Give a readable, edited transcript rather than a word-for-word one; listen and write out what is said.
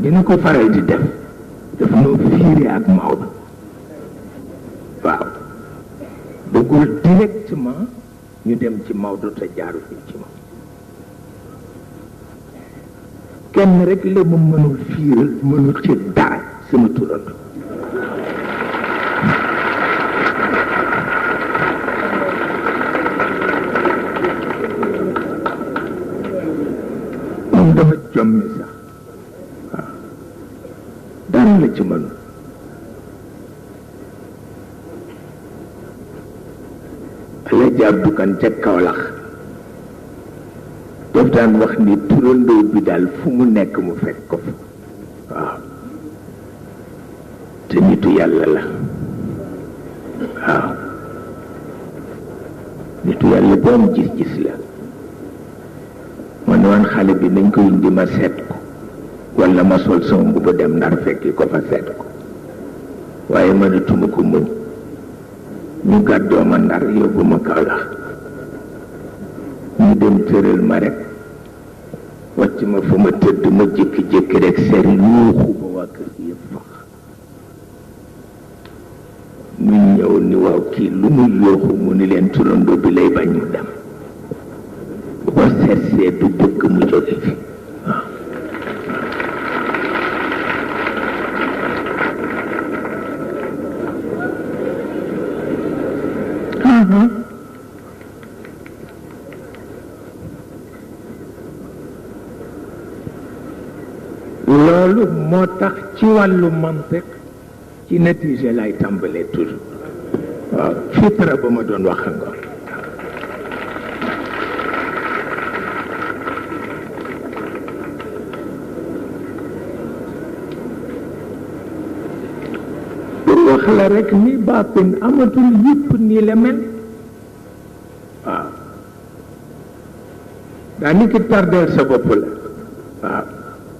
dina ko faral di def daf noo fiire ak Maodo waaw bëggul directement ñu dem ci Maodo te jaaru fi ci moom kenn rek la mu mënul fiiral mënul ci dara sama turando moom dafa jommi sax waaw dara la ci mënul ala jaab dukan ca Kawlax daf daan wax ni turandoo bi daal fu mu nekk mu fekk ko fa waaw te nitu yàlla la waaw nitu yàlla bu am gis-gis la ma ne woon xale bi nañ ko indi ma seet ko walla ma sol sama mbubb dem Ndar fekki ko fa seet ko waaye mënatuma ko muñ ñu gàddoo ma Ndar yóbbu ma Kawlax ñu dem tëral ma rek wàcc ma fu ma tëdd ma jékki-jékki rek seer yuuxu ba waa kër gi yëpp fax mu ñëw ni waaw kii lu mu yuuxu mu ni leen turandoo bi lay bañ mu dem bu ko seetsee du bëgg mu jóge fi waaw loolu moo tax ci wàllu mantiq ci natiija lay tàmbalee toujours waaw fitra ba ma doon wax ngoon pour wax la rek ni baatin amatul yëpp nii la mel waaw daa ni ki tardeel sa bopp la waaw